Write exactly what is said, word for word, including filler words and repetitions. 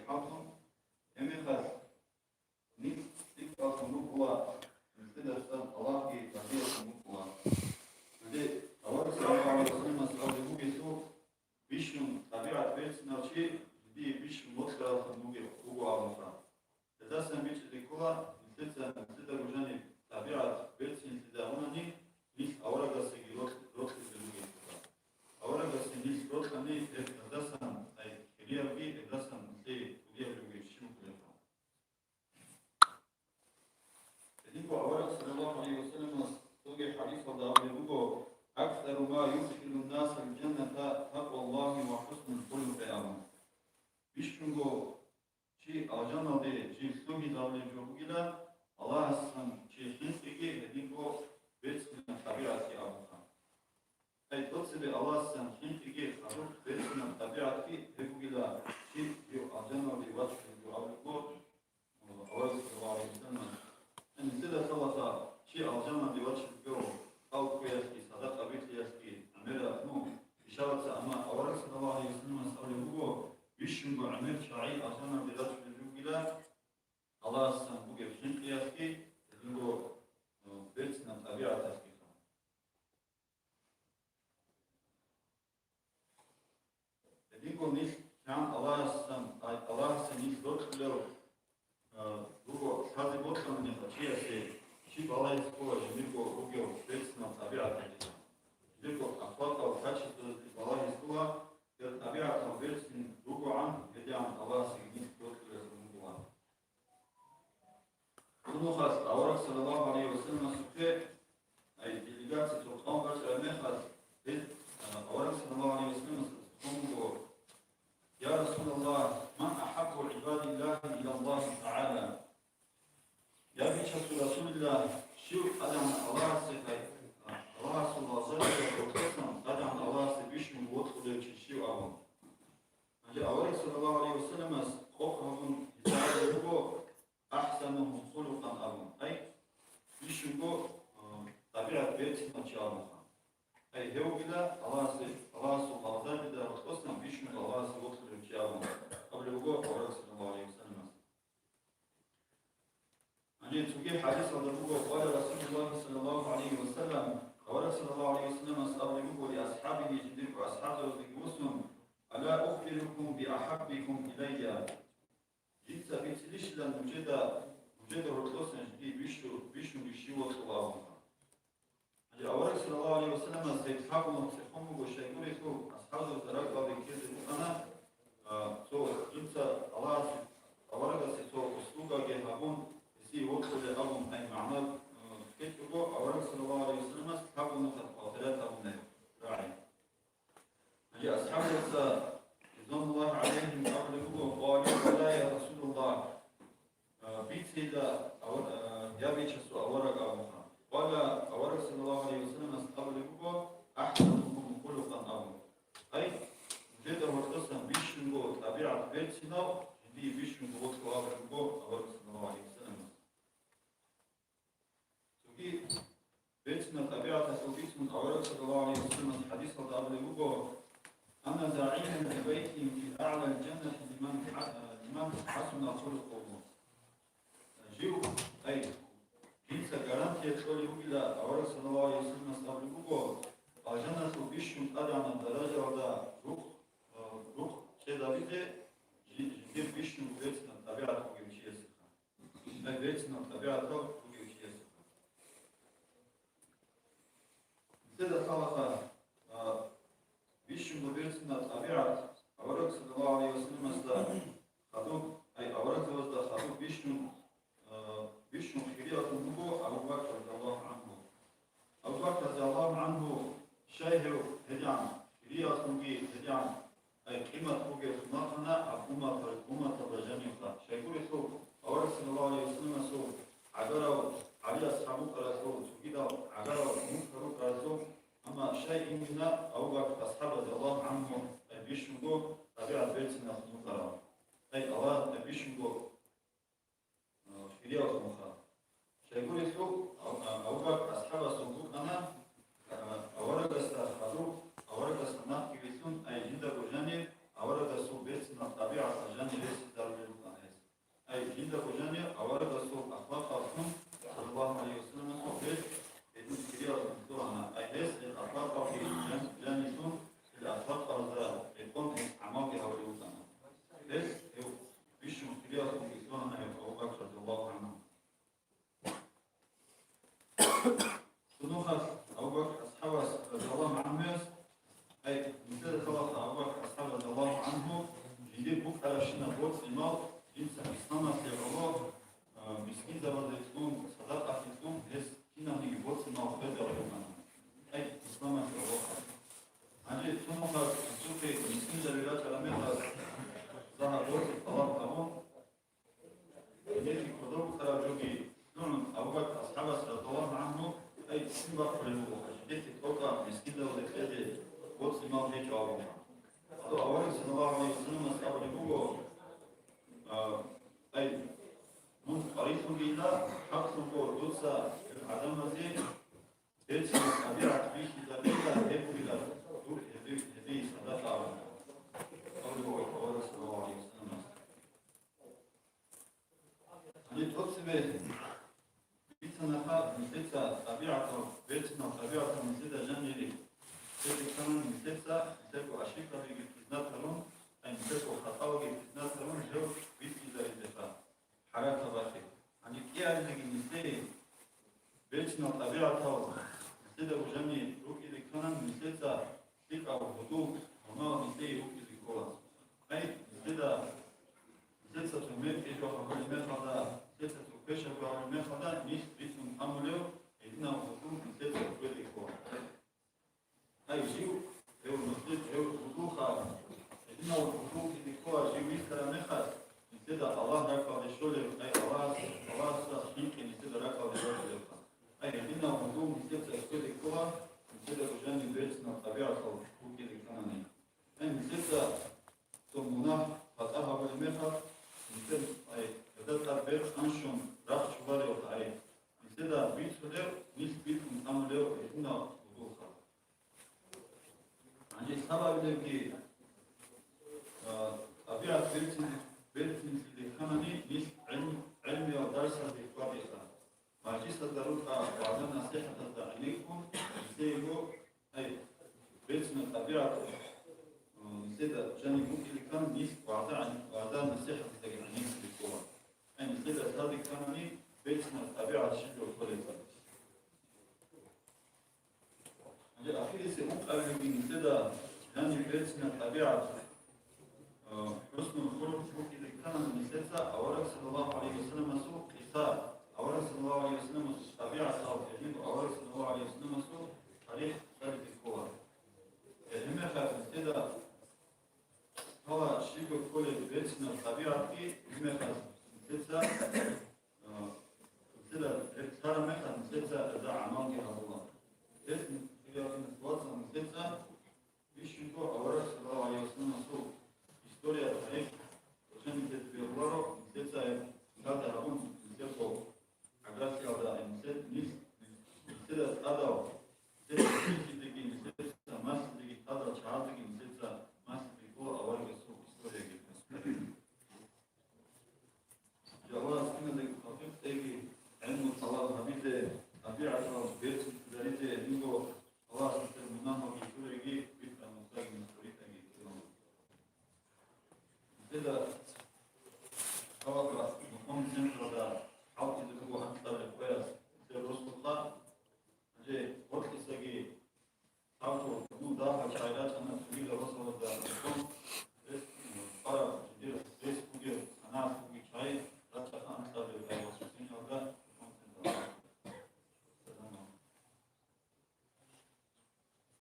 хӀалтӀун, гьеб мехалъ нилъ лъикӀаллъун рукӀула, нилъедасан Аллагьги разиялъун вукӀула. Гьанже авараг саллаллагьу гӀалайгьи вассаламас абулеб бугелъул, бищун тӀабигӀат берцинав чи жиндие бищун бокьараллъун вугев, вуго абунха. Гьелдасан бичӀчӀизе ккола, нилъеца нилъедаго жаниб тӀабигӀат берцинлъизабунани, нилъ аварагасеги рокь-, рокьизе бугелъулха. Аварагасе нилъ рокьани, гьеб гьелдасан, ай, хириябги гьелдасан нилъее кӀудияб бугеб щиб букӀулебха. Гьединго авараг саллаллагьу гӀалайгьи вассаламас цоги хӀадисалда абулеб буго: «Аксару ма юдхилун-насал жанната такъваллагьи ва хӀуснул хулукъи», – абун. Бищунго чи алжаналде жив лъугьинавулеб жо бугила, Аллагьасдасан чи хӀинкъиги гьединго берцинаб тӀабигӀатги абунха. Ай, тӀоцебе Аллагьасдасан хӀинкъиги хадуб берцинаб тӀабигӀатги гьеб бугила, чи жив алжаналде вачулеб жо абулеб буго, Авараг саллаллагьу гӀалайгьи вассаламас. Нилъеда лъалаха, чи алжаналде вачулеб жо, кӀал кквеялъги, садакъа бикьиялъги, гӀемераб, ну, ишараца, амма авараг саллаллагьу гӀалайгьи вассаламас абулеб буго, бищунго гӀемер чагӀи алжаналде рачулеб жо бугила, Аллагьасдасан бугеб хӀинкъиялъги, гьединго, э, берцинаб тӀабигӀаталъгиха. Гьединго нилъ кигӀан Аллагьасдасан, Аллагьасе нилъ рокьулел, а, руго, лъазе бокьанани чиясе, чи балагьизе ккола жиндирго ругев берцинал тӀабигӀаталдаса, жиндирго ахлакъал качестваялдаса балагьизе ккола, гьеб тӀабигӀатал берцин ругогӀан, гьедигӀан Аллагьасеги нилъ рокьулел ругоан. Цо нухалъ авараг саллаллагьу гӀалайгьи вассаламасухъе, ай, делегация цо къван бачӀараб мехалъ, гьез, а, авараг саллаллагьу гӀалайгьи вассаламасда хъван буго: «Я Расулаллагь, ман ахӀаббу гӀибадиллагьи илаллагьи тагӀала?» Я Бичасул Расулиллагь, щив тӀадегӀан Аллагьасе, а, Аллагьасул лагъзадерал рокьосан тӀадегӀан Аллагьасе бищун вокьулев чи щив абун. Гьанже авараг саллаллагьу гӀалайгьи вассаламас къокъ гьабун гьезда абулеб буго: «АхӀсанухум хулукъан», – абун. Ай, бищунго, а, тӀабигӀат берцинав чи абунха. Ай, гьев вугила Аллагьасе, Аллагьасул лагъзадеда рокьосан бищунго Аллагьасе вокьулев чи абун абулеб буго авараг саллаллагьу гӀалайгьи вассаламас. Гьанже цоги хӀадисалда буго, къала Расулуллагь саллаллагьу гӀалайгьи ва саллам, авараг саллаллагьу гӀалайгьи ва салламас абулеб буго ли асхӀабиги, жиндирго асхӀабзабаздаги вуссун: «Ала ухбирукум би ахӀаббикум илайя?» Дица бицинищила нужеда, нужеда гьоркьосан жиндие бищу-, бищунги щив вокьула абунха. Гьанже авараг саллаллагьу гӀалайгьи ва салламас гьеб лъабго нух цӀехун буго, щайгурелъул асхӀабзабазда ракӀалде ккезе букӀана, а, цо жинца Аллагьасе, аварагасе цо услугаги гьабун, гьесие вокьулеб абун, ай, магӀна, а, ккечӀого, авараг саллаллагьу гӀалайгьи ва салламас лъабго нухалъ хвалхират абунеб рагӀи. Гьанже асхӀабзабаца, ридвануллагьи гӀалайгьим, абулеб буго: «Къалу бала, я Расулаллагь». А, бицейила, ава-, а, я Бичасул авараг абунха. Къала, авараг саллаллагьу гӀалайгьи ва салламас абулеб буго: «АхӀсанукум хулукъан», – абун. Ай, нужеда гьоркьосан бищунго тӀабигӀат берцинав, жиндие бищунго вокьула абулеб буго авараг саллаллагьу гӀалайгьи ва салламас. Цоги берцинаб тӀабигӀаталъул бицун авараг саллаллагьу гӀалайгьи ва салламас хӀадисалда абулеб буго: «Ана загӀимун би байтин фи а'лал жаннати лиман хӀа-, лиман хӀасуна хулукъугьу». Жив, ай, жинца гарантия кьолеб бугила, авараг саллаллагьу гӀалайгьи ва салламас абулеб буго, алжаналъул бищун тӀадегӀанаб даражаялда рукъ, а, рукъ чӀезабизе жи-, жиндир бищунго берцинаб тӀабигӀат бугев чиясеха. Ай, берцинаб тӀабигӀатал бугев чиясеха. Нилъеда лъалаха, а, бищунго берцинаб тӀабигӀат авараг саллаллагьу гӀалайгьи ва салламасда хадуб, ай, аварагзабазда хадуб бищун, а, бищун хириялъун буго Абу Бакр радияллагьу гӀангьу. Абу Бакр радияллагьу гӀангьу, щай гьев гьедигӀан хириялъунги гьедигӀан, ай, къимат бугев сунатана гьаб умматал-, умматалда жанивха. Щайгурелъул авараг саллаллагьу гӀалайгьи ва салламасул гӀагарав ГӀали асхӀаб вукӀаралъул, цогидал гӀагарал мухь рукӀаралъул, амма щай именно Абу Бакр асхӀаб радияллагьу гӀангьу, ай, бищунго тӀабигӀат берцинаб вукӀарав. Ай, Аллагь, ай, бищунго хириялъунха. Щайгурелъул, а-, а-, Абу Бакр асхӀабасул букӀана, а, аварагасда хадуб, аварагасда нахъги вилълъун, ай, жиндаго жанир, аварагасул берцинаб тӀабигӀаталда жанир ресизе Гьеб жаниб аварагасул ахлакъалъун, саллаллагьу гӀалайгьи вассаламасул, гьез гьедин хириялъун лъугьана, ай гьес гьел ахлакъалги жан-, жаниб лъун, гьел ахлакъазда рекъон гьес гӀамалги гьабулев вукӀана. Гьес гьев бищун хириялъунги лъугьана гьев Абу Бакр радияллагьу гӀангьу. Цо нухалъ Абу Бакр асхӀабас радияллагьу гӀангьуяс, ай, нилъеда лъалаха Абу Бакр асхӀаб радияллагьу гӀангьу, жиндир букӀарабщинаб боцӀи-мал жинца исламалъе гӀоло, а, мискинзабазе кьун, садакъалъе кьун, гьес кинабниги боцӀи-мал хвезабулеб букӀана. Ай, исламалъе гӀоло. Гьанже цо нухалъ гьесухъе мискинзаби рачӀараб мехалъ, загьа боцӀи тӀалаб гьабун, гьениб кодоб букӀараб жоги лъугӀун, Абу Бакр асхӀабас радияллагьу гӀангьу, ай, щиб бахъулеб буго, жидеца тӀокӀаб мискинзабазе кьезе боцӀи-мал гьечӀо абун. Гьадин авараг саллаллагьу гӀалайгьи вассаламас абулеб буго, а, ай, мун къварилъунги ила, хӀакълъунго дуца гӀадамазе Берцинаб тӀабигӀат бихьизабила гьеб бугила дур гьеби-, гьебие садакъа абун. Гьаниб тӀоцебе бицанаха нилъеца тӀабигӀатал, берцинал тӀабигӀатал нилъеда жанири. Цебе ккани нилъеца, нилъерго ошибкабиги признать гьарун, ай нилъерго хатӀаги признать гьарун, жив бихьизабизеха. ХӀаракат бахъи. Гьаниб кӀиабилебги нилъее берцинал тӀабигӀатал нилъеда бужани рукӀизе ккани, нилъеца лъикӀаб гьудул гьамал нилъее рукӀизе ккола. Ай, нилъеда, нилъеца цо мекъи жо гьабулеб мехалда, нилъеца цо квешаб жо гьабулеб мехалда, нилъ бицун тӀамулев гьединаб гьудул нилъеца ккезе ккола. Ай, жив, гьев нухде, гьев гьудулха, гьединав гьудулги ккола, жив вихьараб мехалъ, нилъеда Аллагь ракӀалде щолеб, ай, Аллагьас, Аллагьасда хӀинкъи нилъеда ракӀалде щолебха. Ай, гьединав гьудул нилъеца ккезе ккола, нилъеда бужани берцинал тӀабигӀатал букӀизе ккани. Ай, нилъеца цо мунагь, хатӀа гьабулеб мехалъ, нилъер, ай, гьезда тӀад бер анщун рахчуларев, ай, нилъеда бицунев, нилъ бицун тӀамулев гьединав гьудулха. Гьанже лъабабилебги, а, тӀабигӀат берцин-, берцинлъизе ккани, нилъ гӀилм-, гӀилмиял дарсазде хьвадиха. Мажлисазда рукӀа вагӀза-насихӀатазда гӀенеккун, нилъеего, ай, берцинаб тӀабигӀат, а, нилъеда жаниб букӀизе ккани, нилъ вагӀза-, вагӀза-насихӀатаздаги гӀенеккизе ккола. Ай, нилъеда лъазе ккани, берцинаб тӀабигӀат щиб жо кколеб. Гьанже ахирисеб ункъабилебги нилъеда жаниб берцинаб тӀабигӀат, а, хӀуснул хулукъ букӀизе ккани, нилъеца авараг саллаллагьу гӀалайгьи вассаламасул къиса, авараг саллаллагьу гӀалайгьи вассаламасул тӀабигӀатал, гьединго авараг саллаллагьу гӀалайгьи вассаламасул тарих цӀализе ккола. Гьеб мехалъ нилъеда лъала щибго кколеб берцинаб тӀабигӀатги, гьеб мехалъ нилъеца, а, нилъеда гьеб лъараб мехалъ нилъеца гьезда гӀамалги гьабула.